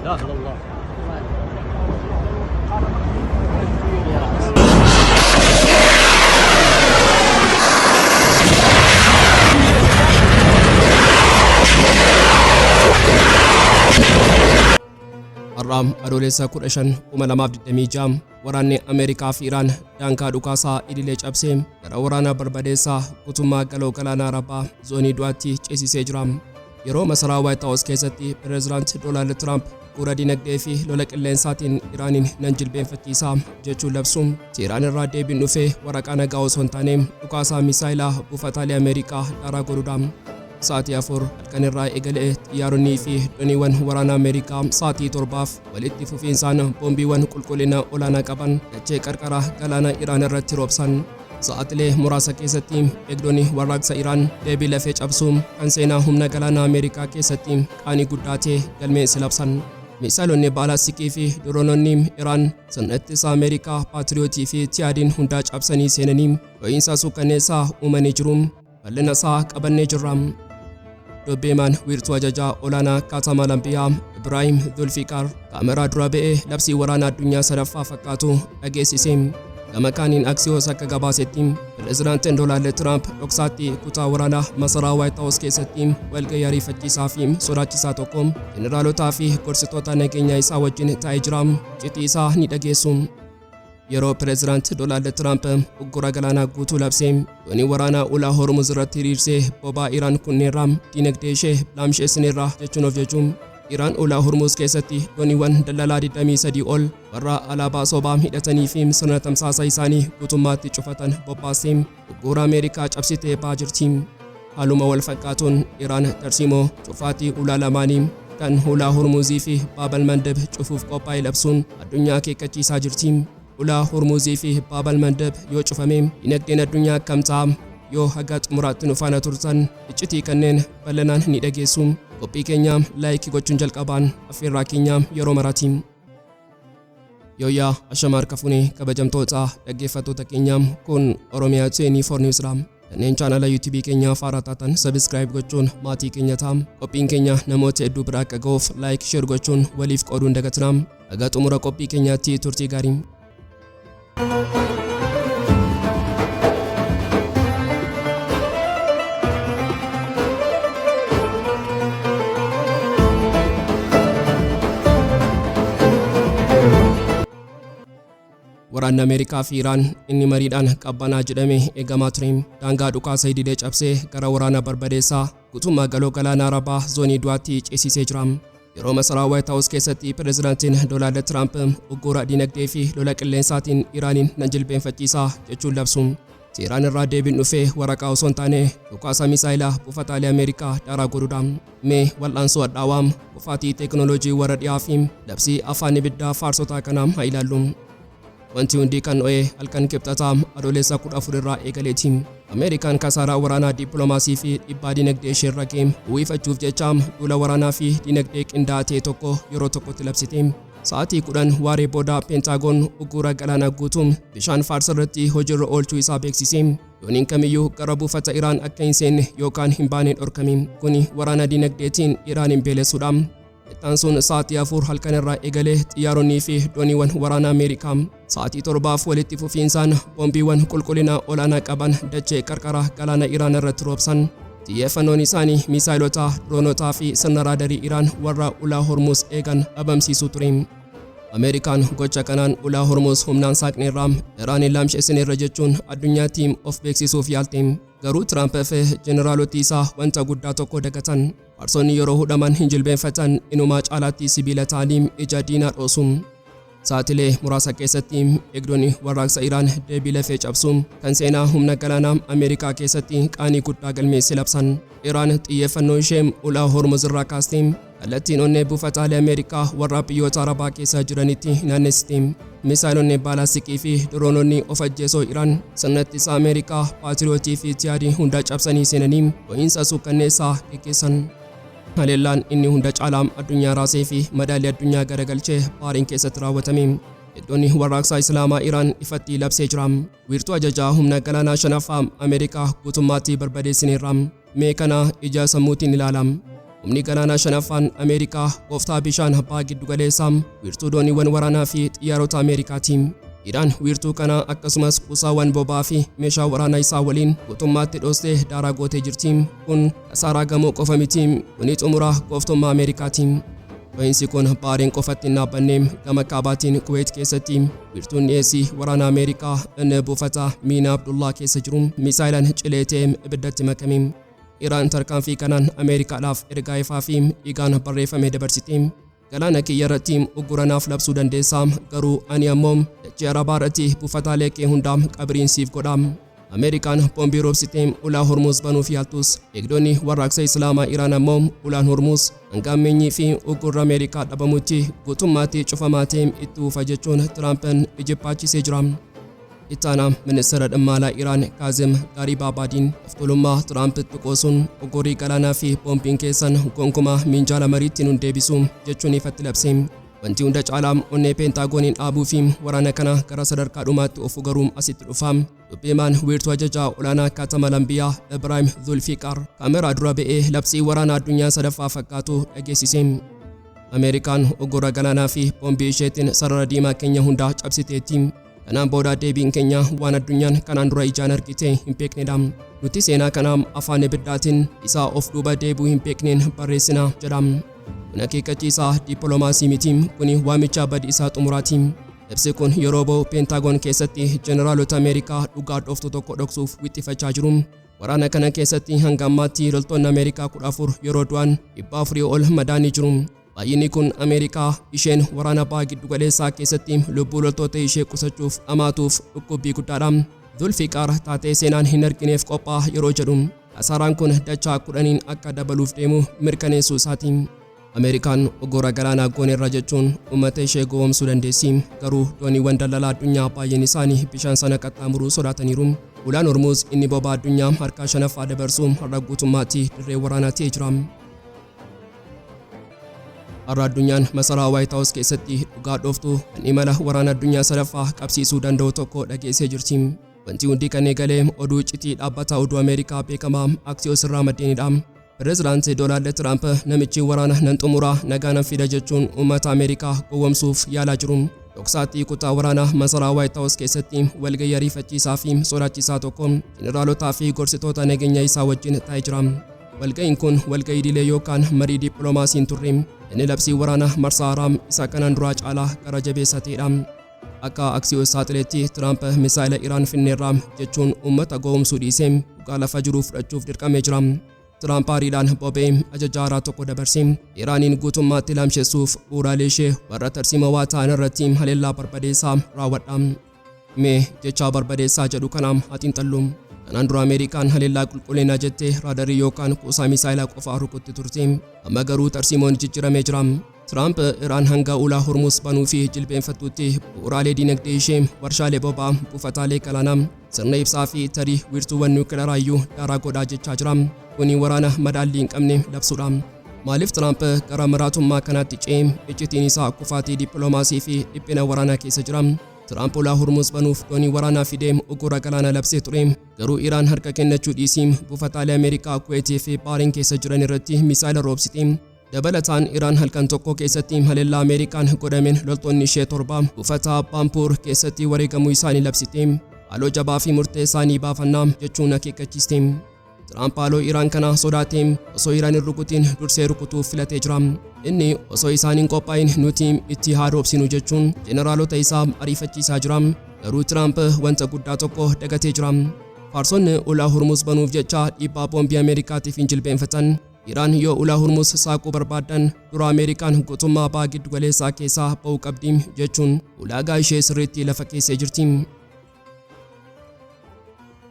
داخل الله. Har'a Adoolessa 15, 2026 waraanni Ameerikaa fi Iraan daangaa dhukaasaa idilee cabsee gara waraana barbadeessaa guutummaa galoo galaana Arabaa zoonii du'aatti ceesisee jira. Yeroo masaraa White House keessatti Pireezidaant Doonaald Tiraamp bu'uura dinagdee fi lola qilleensaatiin Iraaniin nan jilbeenfachiisa jechuun labsuun Teeraan irraa deebiin dhufee waraqaa nagaa osoo hin taane dhukaasaa misaayilaa buufataalee Ameerikaa daaraa godhuudha. Sa'aatii 4 halkan irraa eegalee xiyyaaronnii fi doniiwwan waraana Ameerikaa sa'aatii 7f walitti fufiinsaan boombiiwwan qulqullina olaanaa qaban dachee qarqara galaana Iraan irratti roobsan. Sa'aatilee muraasa keessatti eegdonni warraaqsa Iraan deebii lafee cabsuu kan seenaa humna galaanaa Ameerikaa keessatti qaanii guddaa ta'e galmeesse labsan. Misaayilonni baalaastikii fi diroononni Iraan sirna ittisa Ameerikaa Paatiriyootii fi Tiyaadiin hundaa cabsanii seenanii dho'iinsa suukkanneessaa uumanii jiru. Bal'ina isaa qabannee jirra. Dubbi-himaan wiirtuu ajajaa olaanaa Kaatamaa Lambiyaa Ibraahim Zulfiqaar kaameraa dura ba'ee labsii waraana addunyaa sadaffaa fakkaatu dhageessise. Gama kaaniin Axios akka gabaasetti pirezidaantiin Doonaald Tiraamp dhoksaatti kutaa waraanaa masaraa Waayit Haawus keessatti walgahii ariifachiisaa fi sodaachisaa tokko jeneraalotaa fi gorsitoota nageenyaa isaa wajjin taa'ee jira. Iccitii isaa ni dhageessu. Yeroo Pireezidaant Doonaald Tiraamp uggura galaanaa guutuu labsee doonii waraanaa ulaa Hormuz irratti hiriirsee boba'aa Iraan kunneerra dinagdee ishee laamsheessineerra jechuun of jaju. Iraan ulaa Hormuz keessatti dooniiwwan daldalaa 23 ol warra alaabaa sobaa hidhatanii fi sirna tamsaasa isaanii guutummaatti cufatan bobbaastee uggura Ameerikaa cabsitee ba'aa jirti. Haaluma wal fakkaatuun Iraan tarsiimoo cufaatii ulaa lamaanii kan hulaa Hormuuzii fi Baabal Mandeb cufuuf qophaa'e labsuun addunyaa akeekkachiisaa jirti. Ulaa Hormuuzii fi Baabal Mandeb yoo cufame dinagdeen addunyaa akkam ta'a? Yoo haga xumuraatti nu faana turtan iccitii kanneen bal'inaan ni dhageessu. Qophii keenya laayikii gochuun jalqabaan affeerraa keenya yeroo maraati. Yooyyaa ashama harka fuune kabajamtoota dhaggeeffattoota keenya, kun Oromiyaa 24 News dha. Kanneen chaanala YouTube keenyaa faaraa taatan subscribe gochuun maatii keenya ta'a. Qophiin keenya namoota hedduu bira akka ga'uuf like, share gochuun waliif qooduu hin dagatinaa. Haga xumura qophii keenyaatti turtii gaarii. Waraanni Ameerikaa fi Iraan inni mariidhaan qabbanaa jedhame eegamaa ture daangaa dhukaasa idilee cabsee gara waraana barbadeessaa guutummaa galoo galaana Arabaa zoonii du'aatti ceesisee jira. Yeroo masaraa Waayit Haawus keessatti pireezidaantiin Doonaald Tiraamp uggura dinagdee fi lola qilleensaatiin Iraaniin nan jilbeenfachiisa jechuun labsu. Teeraan irraa deebiin dhufe waraqaa osoo hin taane dhukaasa misaayilaa buufataalee Ameerikaa daaraa godhudha. Mee wal'aansoo hadhaawaa, kufaatii teeknooloojii warra dhihaa fi labsii afaan ibiddaa faarsotaa kanaa haa ilaallu. Wanti hundi kan dho'e halkan Kibxataa Adoolessa 14 irraa eegaleeti. Ameerikaan kasaaraa waraanaa, dippiloomaasii fi dhiibbaa dinagdee isheerra ga'e uwwifachuuf jecha duula waraanaa fi dinagdee qindaa'aa ta'e tokko yeroo tokkotti labsite. Sa'aatii 10 waaree booda Peentaagoon ugguura galaana guutuu bishaan Faars irratti hojiirra oolchuu isaa beeksise. Dooniin kamiyyuu gara buufata Iraan akka hin seenne yookaan hin baane dhorkame. Kuni waraana dinagdeetiin Iraaniin beelessuudha. Itti aansuun sa'aatii 4 halkan irraa eegalee xiyyaaronnii fi dooniiwwan waraanaa Ameerikaa sa'aatii 7f walitti fufiinsaan boombiiwwan qulqullina olaanaa qaban dachee qarqara galaana Iraan irratti roobsan. Xiyyeeffannoon isaanii misaayilota, diroonotaa fi sirna raadarii Iraan warra ulaa Hormuuz eegan dhabamsiisuu ture. Ameerikaan gocha kanaan ulaa Hormuuz humnaan saaqneerra, Iraaniin laamsheessineerra jechuun addunyaatti of beeksisuuf yaalte. Garuu Tiraamp fi jeneraaloti isaa wanta guddaa tokko dagatan. Faarsonni yeroo hudhaman hin jilbeenfatan, inumaa caalaatti sibiila ta'anii ija diinaa dhoosu. Sa'aatilee muraasa keessatti eegdonni warraaqsa Iraan deebii lafee cabsu kan seenaa humna galaanaa Ameerikaa keessatti qaanii guddaa galmeesse labsan. Iraan xiyyeeffannoo ishee ulaa Hormuz irraa kaastee kallattiin onnee buufataalee Ameerikaa warra biyyoota Arabaa keessa jiranitti naannessite. Misaayilonni baalaastikii fi diroononni of ajjeesoo Iraan sirna ittisa Ameerikaa Paatiriyootii fi Tiyaadii hunda cabsanii seenanii dhohiinsa suukkanneessaa geggeessan. Haleellaan inni hunda caalaa addunyaa raasee fi madaalii addunyaa garagalche Baariin keessatti raawwatame. Eegdonni Warraaqsaa Islaamaa Iraan ifatti labsee jira. Wiirtuu ajajaa humna galaanaa shanaffaa Ameerikaa guutummaatti barbadeessineerra. Mee kana ija sammuutiin ilaalaa. Humni galaanaa shanaffaan Ameerikaa gooftaa bishaan baha giddugaleessaa, wiirtuu dooniiwwan waraanaa fi xiyyaarota Ameerikaati. Iraan wiirtuu kana akkasumas kuusaawwan boba'aa fi meeshaa waraanaa isaa waliin guutummaatti dhoostee daaraa gootee jirti. Kun kasaaraa gamoo qofa miti, kuni xumura gooftummaa Ameerikaati. Dho'iinsi kun Baareen qofatti hin dhaabbanne. Gama kaabaatiin Kuweet keessatti wiirtuun dhiyeessii waraana Ameerikaa inni buufata Miina Abdullaa keessa jiru misaayilaan cilee ta'ee ibiddatti makame. Iraan tarkaanfii kanaan Ameerikaadhaaf ergaa ifaa fi dhiigaan barreeffame dabarsite. Galaana kiyya irratti uggura naaf labsuu dandeessa, garuu ani ammoo dachee Arabaa irratti buufataalee kee hundaa qabriin siif godha. Ameerikaan boombii roobsitee ulaa Hormuuz banuuf yaaltus, eegdonni warraaqsa Islaamaa Iraan ammoo ulaan Hormuuz hanga hammeenyii fi uggurri Ameerikaa dhabamutti guutummaatti cufamaa ta'ee itti fufa jechuun Tiraampiin ijibbaachisee jira. Ittaanaa Ministeera Dhimma Alaa Iraan Kaazim Gaariibaabaadiin of tuulummaa Tiraampitti qoosuun uggurri galaanaa fi boombiin keessan gonkumaa minjaala mariitti nun deebisu jechuun ifatti labse. Wanti hunda caalaa onnee Peentagooniin dhaabuu fi waraana kana gara sadarkaa dhumaatti oofu garuu asitti dhufa. Dubbi himaan wiirtuu ajajaa olaanaa Kaatama Lambiyaa Ibraahim Zulfiqaar kaameraa dura ba'ee labsii waraana addunyaa sadaffaa fakkaatu dhageessise. Ameerikaan uggura galaanaa fi boombii isheetiin sarara diimaa keenya hundaa cabsiteetti. Kanaan booda deebiin keenya waan addunyaan kanaan dura ijaan argite hin beeknedha. Nuti seenaa kana afaan ibiddaatiin isaa of duuba deebi'uu hin beekneen barreessina jedha. Kun akeekkachiisa dippiloomaasii miti, kuni waamicha badiisaa xumuraati. Ibsi kun yeroo ba'u Peentaagoon keessatti jeneraalota Ameerikaa dhugaa dhooftu tokko dhoksuuf wixxifachaa jiru. Waraana kana keessatti hanga ammaatti loltoonni Ameerikaa 14 yeroo du'an 400 ol madaanii jiru. Baay'inni kun Ameerikaa isheen waraana baha giddugaleessaa keessatti lubbuu loltoota ishee qusachuuf dhamaatuuf dhukkubbii guddaadha. Zulfiqaar taatee seenaan hin argineef qophaa yeroo jedhu kasaaraan kun dachaa 10n akka dabaluuf deemu mirkaneessuu isaati. Ameerikaan uggura galaanaa gooneerra jechuun uummata ishee gowwoomsuu dandeessi, garuu dooniiwwan daldalaa addunyaa baay'een isaanii bishaan sana qaxxaamuruu sodaataniiru. Ulaan Hormuuz inni boba'aa addunyaa harkaa shanaffaa dabarsu har'a guutummaatti dirree waraanaa ta'ee jira. Har'a addunyaan masaraa Waayit Haawus keessatti dhugaa dhooftuu kan imala waraana addunyaa sadaffaa qabsiisuu danda'u tokko dhageessee jirti. Wanti hundi kan eegale oduu iccitii dhaabbata oduu Ameerikaa beekamaa Axios irraa maddeenidha. Pireezidaanti Doonaald Tiraamp namichi waraana nan xumuraa nagaa nan fida jechuun uummata Ameerikaa gowwomsuuf yaalaa jiru. Dhoksaatti kutaa waraanaa masaraa Waayit Haawus keessatti walgahii ariifachiisaa fi sodaachisaa tokko jeneraalotaa fi gorsitoota nageenya isaa wajjin taa'ee jira. Walga'iin kun walga'ii idilee yookaan marii dippiloomaasii hin turre. Inni labsii waraanaa marsaa haaraa isa kanaan duraa caalaa gara jabeessa ta'edha. Akka Axios saaxiletti Tiraamp misaa'ila Iraan finneerra jechuun uummata gowwoomsuu dhiisee dhugaa lafa jiru fudhachuuf dirqamee jira. Tiraamp aariidhaan boba'ee ajaja haaraa tokko dabarse. Iraaniin guutummaatti laamshessuuf bu'uuraalee ishee warra tarsiimawaa ta'an irratti haleellaa barbadeessaa raawwadha. Mee jecha barbadeessaa jedhu kana haa xiinxallu. Kanaan dura Ameerikaan haleellaa qulqullinaa jettee raadarii yookaan kuusaa misaayilaa qofaa rukutti turte. Amma garuu tarsiimoon jijjiiramee jira. Tiraamp Iraan hanga ulaa Hormuuz banuu fi jilbeenfattutti bu'uuraalee dinagdee ishee, warshaalee boba'aa, buufataalee galaanaa, sirna ibsaa fi tarii wiirtuuwwan niwukilaraa iyyuu daaraa godhaa jechaa jira. Kuni waraana madaallii hin qabne labsuudha. Maaliif Tiraamp gara maraatummaa kanaatti ce'e? Iccitiin isaa kufaatii dippiloomaasii fi dhiphina waraanaa keessa jira. Tiraamp ulaa Hormuuz banuuf doonii waraanaa fidee uggura galaanaa labsee ture. Garuu Iraan harka kennachuu dhiisii buufataalee Ameerikaa Kuweetii fi Baariin keessa jiran irratti misaayila roobsite. Dabalataan Iraan halkan tokko keessatti haleellaa Ameerikaan godhameen loltoonni ishee 7 buufata Baampuur keessatti wareegamuu isaanii labsite. Haaloo jabaa fi murteessaa ni baafanna jechuun akeekkachiiste. Tiraamp haaloo Iraan kana sodaatee osoo Iraan hin rukutiin dursee rukutuuf filatee jira. Inni osoo isaan hin qophaa'in nuti itti haa roobsinu jechuun jeneraalota isaa ariifachiisaa jira. Garuu Tiraamp wanta guddaa tokko dagatee jira. Faarsonni ulaa Hormuuz banuuf jecha dhiibbaa boombii Ameerikaatiif hin jilbeenfatan. Iraan yoo ulaa Hormuuz saaquu barbaaddan dura Ameerikaan guutummaa baha giddugaleessaa keessaa ba'uu qabdi jechuun ulaagaa ishee sirriitti lafa keessee jirti.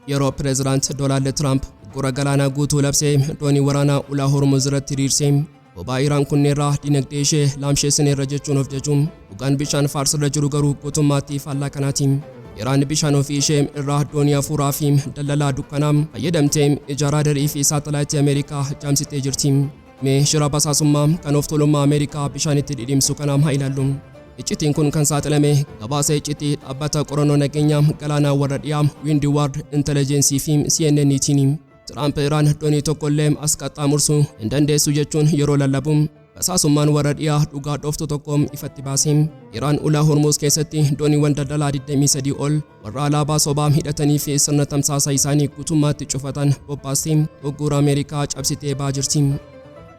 Yeroo Pireezidaant Doonaald Tiraamp uggura galaanaa guutuu labsee doonii waraanaa ulaa Hormuuz irratti hiriirsee boba'aa Iraan kunneerraa dinagdee ishee laamsheessineerra jechuun of jaju, dhugaan bishaan Faarsirra jiru garuu guutummaatti faallaa kanaati. Iraan bishaan ofii ishee irraa doonii hafuuraa fi daldalaa dukkanaa fayyadamtee ija raadarii fi saatalaayitii Ameerikaa jaamsitee jirti. Mee shira basaasummaa kan of tuulummaa Ameerikaa bishaanitti dhidhimsu kana haa ilaallu. Iccitiin kun kan saaxilame gabaasa iccitii dhaabbata qorannoo nageenyaa galaanaa warra dhiyaa Windward Intelligence fi CNN tiin. Tiraamp Iraan doonii tokkollee as qaxxaamursuu hin dandeessu jechuun yeroo lallabu, basaasummaan warra dhiyaa dhugaa dhooftu tokko ifatti baase. Iraan ulaa Hormuz keessatti dooniiwwan daldalaa 23 ol warra alaabaa sobaa hidhatanii fi sirna tamsaasa isaanii guutummaatti cufatan bobbaastee uggura Ameerikaa cabsitee ba'aa jirti.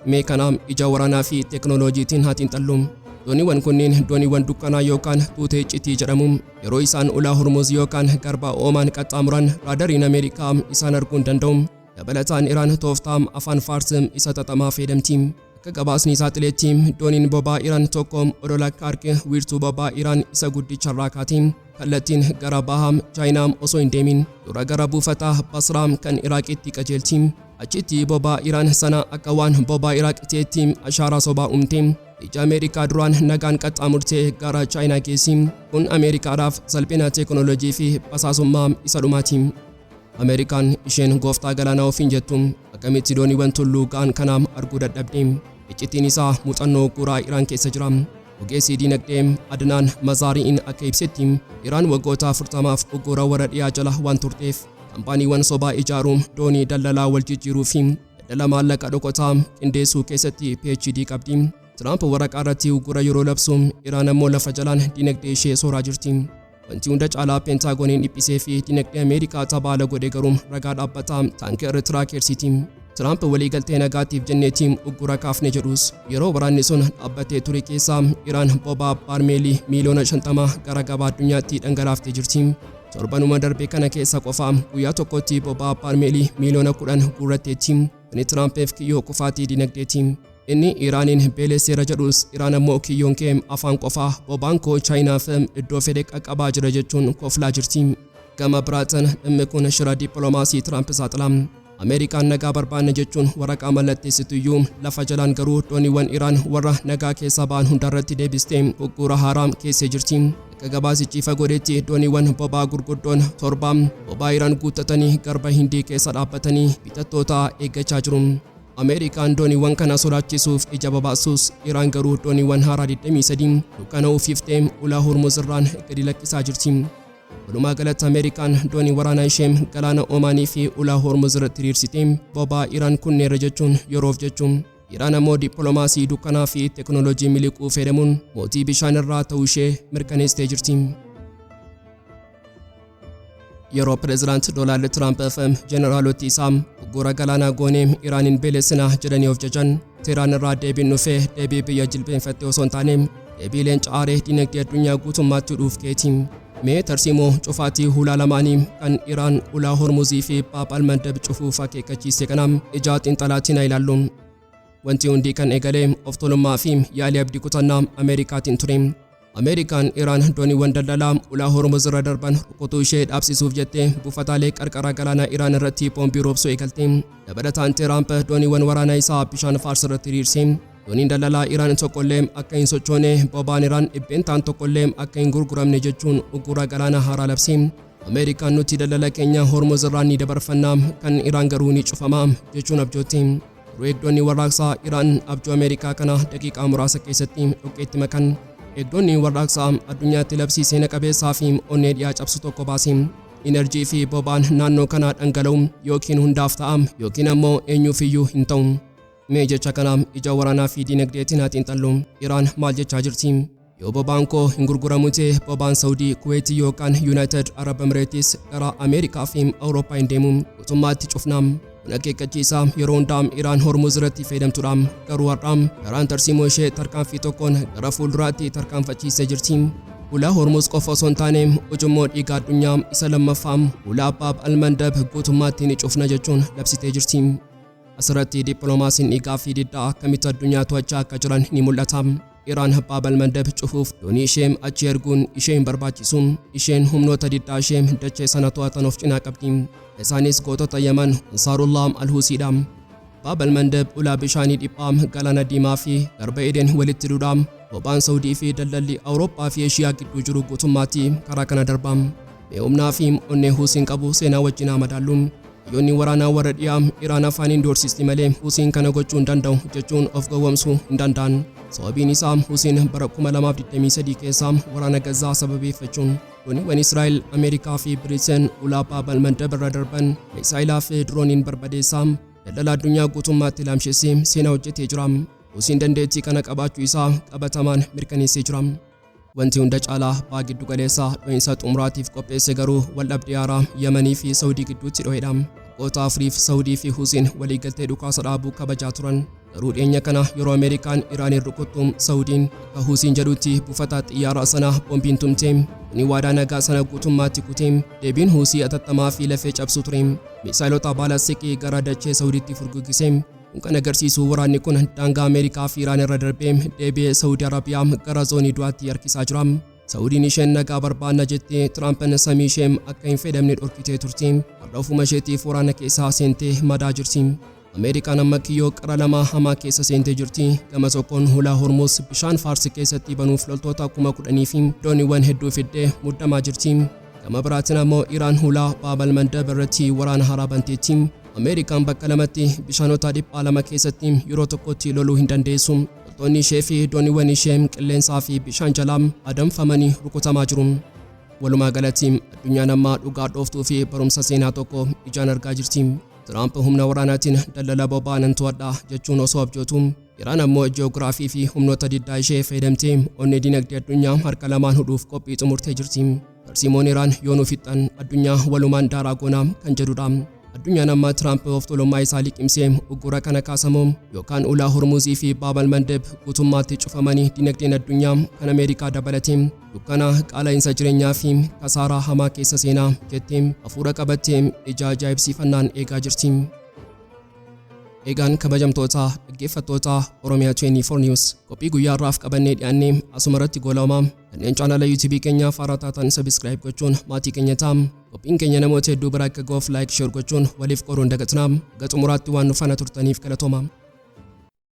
Mee kana ija waraanaa fi teeknooloojiitiin haa xiinxallu. Dooniiwwan kunneen dooniiwwan dukkanaa yookaan tuutee iccitii jedhamu. Yeroo isaan ulaa Hormuz yookaan garba Oomaan qaxxaamuran, raadariin Ameerikaa isaan arguu hin danda'u. Dabalataan, Iraan tooftaa afaan Faars isa xaxamaa fayyadamti. Akka gabaasni saaxileetti, dooniin boba'aa Iraan tokko odola Kaark, wiirtuu boba'aa Iraan isa guddicharraa kaate, kallattiin gara bahaa Chaayinaa osoo hin deemin dura gara buufata Basraa kan Iraaqitti qajeelti. Achitti boba'aa Iraan sana akka waan boba'aa Iraaq ta'etti ashaaraa sobaa uumte. Ija Ameerikaa duraan nagaan qaxxaamurtee gara Chaayinaa geessi. Kun Ameerikaadhaaf salphina teeknooloojii fi basaasummaa isa dhumaati. Ameerikaan isheen gooftaa galaanaa ofiin jettu akkamitti dooniiwwan tulluu ga'an kana arguu dadhabde? Iccitiin isaa muuxannoo guuraa Iraan keessa jira. Ogeessi diinagdee Adnaan Mazaari'in akka ibsetti, Iraan waggoota 40f uggura warra dhiyaa jala waan turteef, kaampaaniiwwan sobaa ijaaruu, doonii daldalaa wal jijjiiruu fi daldala maallaqa dhokotaa qindeessuu keessatti PhD qabdi. Tiraamp waraqaa irratti uggura yeroo labsu, Iraan ammoo lafa jalaan diinagdee ishee sooraa jirti. Wanti hunda caalaa Peentaagoniin dhiphisee fi dinagdee Ameerikaa tabaala godhe garuu ragaa dhaabbataa tanker trackersiiti. Tiraamp waliigaltee nagaatiif jenneetii uggura kaafne jedhus, yeroo waraanni sun dhaabbatee ture keessa Iraan boba'aa baarmeelii miiliyoona 50 gara gabaa addunyaatti dhangalaaftee jirti. Torbanuma darbe kana keessa qofa guyyaa tokkotti boba'aa baarmeelii miiliyoona 10 guurratteetti. Kuni Tiraampiif kiyyoo kufaatii dinagdeeti. Inni Iraaniin beelesseera jedhus, Iraan ammoo kiyyoon kee afaan qofaa, boba'aan koo Chaayinaaf iddoo fedhe qaqqabaa jira jechuun koflaa jirti. Gama biraatiin, dhimmi kun shira dippiloomaasii Tiraamp saaxila. Ameerikaan nagaa barbaanne jechuun waraqaa mallatteessitu iyyuu, lafa jalaan garuu dooniiwwan Iraan warra nagaa keessaa ba'an hundarratti deebistee uggura haaraa keessee jirti. Akka gabaasichi ifa godhetti, dooniiwwan boba'aa gurguddoon torba boba'aa Iraan guuttatanii garba Hindii keessa dhaabbatanii bitattoota eeggachaa jiru. Ameerikaan dooniiwwan kana sodaachisuuf ija babaasuus, Iraan garuu dooniiwwan haaraa 23 dukkana uwwiftee ulaa Hormuz irraan gadi lakkisaa jirti. Walumaa galatti, Ameerikaan doonii waraanaa ishee galaana Omaanii fi ulaa Hormuz irratti hiriirsitee boba'aa Iraan kunneerra jechuun yeroof jechuun, Iraan ammoo dippiloomaasii dukkanaa fi teeknooloojii miliquu fayyadamuun mootii bishaan irraa ta'uu ishee mirkaneessitee jirti. Yeroo Pireezidaant Doonaald Tiraamp fi jeneraaloti isaa uggura galaanaa goonee Iraaniin beelessinaa jedhanii of jajan, Teheraan irraa deebiin dhufee deebii biyya jilbeenfattee osoo hin taane, deebii leenca aaree dinagdee addunyaa guutummaatti hudhuuf keeti. Mee tarsiimoo cufaatii hulaa lamaanii kan Iraan ulaa Hormuzii fi Baab al-Mandab cufuuf akeekkachiiste kana ija xiinxalaatiin haa ilaallu. Wanti hundi kan eegale of tolummaa fi yaalii abdii kutannaa Ameerikaatiin ture. Ameerikaan Iraan dooniiwwan daldalaa ulaa Hormuz irra darban rukutuu ishee dhaabsisuuf jettee buufataalee qarqara galaanaa Iraan irratti boombii roobsuu eegalte. Dabalataan, Tiraamp dooniiwwan waraanaa isaa bishaan Faars irratti hiriirse. Dooniin daldalaa Iraan tokkollee akka hin sochoone, boba'aan Iraan 1%llee akka hin gurguramne jechuun uggura galaanaa haaraa labse. Ameerikaan nuti daldala keenya Hormuz irraan ni dabarfanna, kan Iraan garuu ni cufama jechuun abjootte. Garuu eegdonni warraaqsaa Iraan abjuu Ameerikaa kana daqiiqaa muraasa keessatti dhoqqeetti makan. Eegdonni warraaqsaa addunyaatti labsii seena qabeessaa fi onnee dhiyaa cabsu tokko baase. Inerjii fi boba'aan naannoo kanaa dhangala'u yookiin hundaaf ta'a yookiin ammoo eenyuufiyyuu hin ta'u. Mee jecha kana ija waraanaa fi dinagdeetiin haa xiinxallu. Iraan maal jechaa jirti? Yoo boba'aan koo hin gurguramu ta'e, boba'aan Saudii, Kuweetii yookaan United Arab Emirates gara Ameerikaa fi Awurooppaa hin deemu. Guutummaatti cufna. Kun akeekkachiisa yeroo hundaa Iraan Hormuz irratti fayyadamtudha. Garuu har'a Iraan tarsiimoo ishee tarkaanfii tokkoon gara fuulduraatti tarkaanfachiistee jirti. Ulaa Hormuz qofa osoo hin taane, ujummoo dhiigaa addunyaa isa lammaffaa, ulaa Baab al-Mandab, guutummaatti ni cufna jechuun labsitee jirti. Asirratti dippiloomaasiin dhiigaa fi diddaa akkamitti addunyaa to'achaa akka jiran ni mul'ata. Iraan Baab al-Mandab cufuuf doonii ishee achi erguun ishee hin barbaachisu. Isheen humnoota diddaa ishee dachee sana to'atan of cinaa qabdi. Isaanis gootota Yaman, Ansaarullah al-Husiidha. Baab al-Mandab ulaa bishaanii dhiphaa galaana Diimaa fi garba Eden walitti hidhudha. Boba'aan Saudii fi daldalli Awurooppaa fi Eeshiyaa gidduu jiru guutummaatti karaa kana darba. Mee humnaa fi onnee Husiin qabu seenaa wajjin haa madaallu. Hayyoonni waraanaa warra dhiyaa Iraan afaaniin doorsisti malee Husiin kana gochuu hin danda'u jechuun of gowwomsuu hin danda'an. Sababiin isaa, Husiin bara 2023 keessa waraana Gazaa sababeeffachuun Dooniiwwan Israa'el, Ameerikaa fi Biriteen ulaa Baab al-Mandab irra darban misaayilaa fi dirooniin barbadeessaa daldala addunyaa guutummaatti laamshessee seenaa hojjetee jira. Huusiin dandeettii kana qabaachuu isaa qabatamaan mirkaneessee jira. Wanti hunda caalaa baha giddu galeessaa dho'iinsa xumuraatiif qopheesse garuu waldhabdee haaraa Yamanii fi Saawudii gidduutti dho'edha. Waggoota 4f Saawudii fi Huusiin waliigaltee dhukaasa dhaabuu kabajaa turan. Garuu dhiyeenya kana yeroo Ameerikaan Iraaniin rukuttu Saawudiin akka Huusiin jedhutti buufata xiyyaaraa sana boombiin tumte. Kuni waadaa nagaa sana guutummaatti kute. Deebiin Huusii atattamaa fi lafee cabsu ture. Misaayilota baalastikii gara dachee Saawudiitti furguggise. Kun kan agarsiisu waraanni kun daangaa Ameerikaa fi Iraan irra darbee deebi'ee Saawudii Arabiyaa gara zoonii du'aatti harkisaa jira. Saawudiin isheen nagaa barbaanna jettee Tiraampan samii ishee akka hin fayyadamne dhorkitee turte. Har'a ofuma isheetiif waraana keessaa seentee madaa jirti. Ameerikaan amma kiyyoo qara lama hamaa keessa seentee jirti. Gama tokkoon hulaa Hormuz bishaan Faarsi keessatti banuuf loltoota 10,000 fi dooniiwwan hedduu fiddee muddamaa jirti. Gama biraatiin ammoo Iraan hulaa Baab al-Mandab irratti waraana haaraa banteetti. Ameerikaan bakka lamatti bishaanota dhiphaa lama keessatti yeroo tokkotti loluu hin dandeessu. Loltoonni ishee fi dooniiwwan ishee qilleensaa fi bishaan jalaa adamfamanii rukutamaa jiru. Walumaa galatti addunyaan amma dhugaa dhooftuu fi barumsa seenaa tokko ijaan argaa jirti. Tiraamp humna waraanaatiin daldala boba'aa nan to'adha jechuun osoo abjootu, Iraan ammoo ji'oogiraafii fi humnoota diddaa ishee fayyadamtee onnee dinagdee addunyaa harka lamaan hudhuuf qophii xumurtee jirti. Tarsiimoon Iraan yoo nu fixxan addunyaa walumaan daaraa goonaa kan jedhudha. Addunyaan amma Tiraamp of tuulummaa isaa liqimsee uggura kana kaasamoo yookaan ulaa Hormuzii fi Baab al-Mandeb guutummaatti cufamanii dinagdeen addunyaa kan Ameerikaa dabalatee dukkana qaala'insa jireenyaa fi kasaaraa hamaa keessa seenaa jettee hafuura qabattee ija ajaa'ibsiifannaan eegaa jirti. Egaan kabajamtoota dhaggeeffattoota Oromiyaa 24 News, qophii guyyaa har'aaf qabannee dhiyaannee asuma irratti goolabama. Kanneen chaanala YouTube keenyaaf haaraa taatan subscribe gochuun maatii keenya ta'a. Qophiin keenya namoota hedduu bira akka ga'uuf like, share gochuun waliif qooduun dagatinaa. Hanga xumuraatti waan nu faana turtaniif galatooma.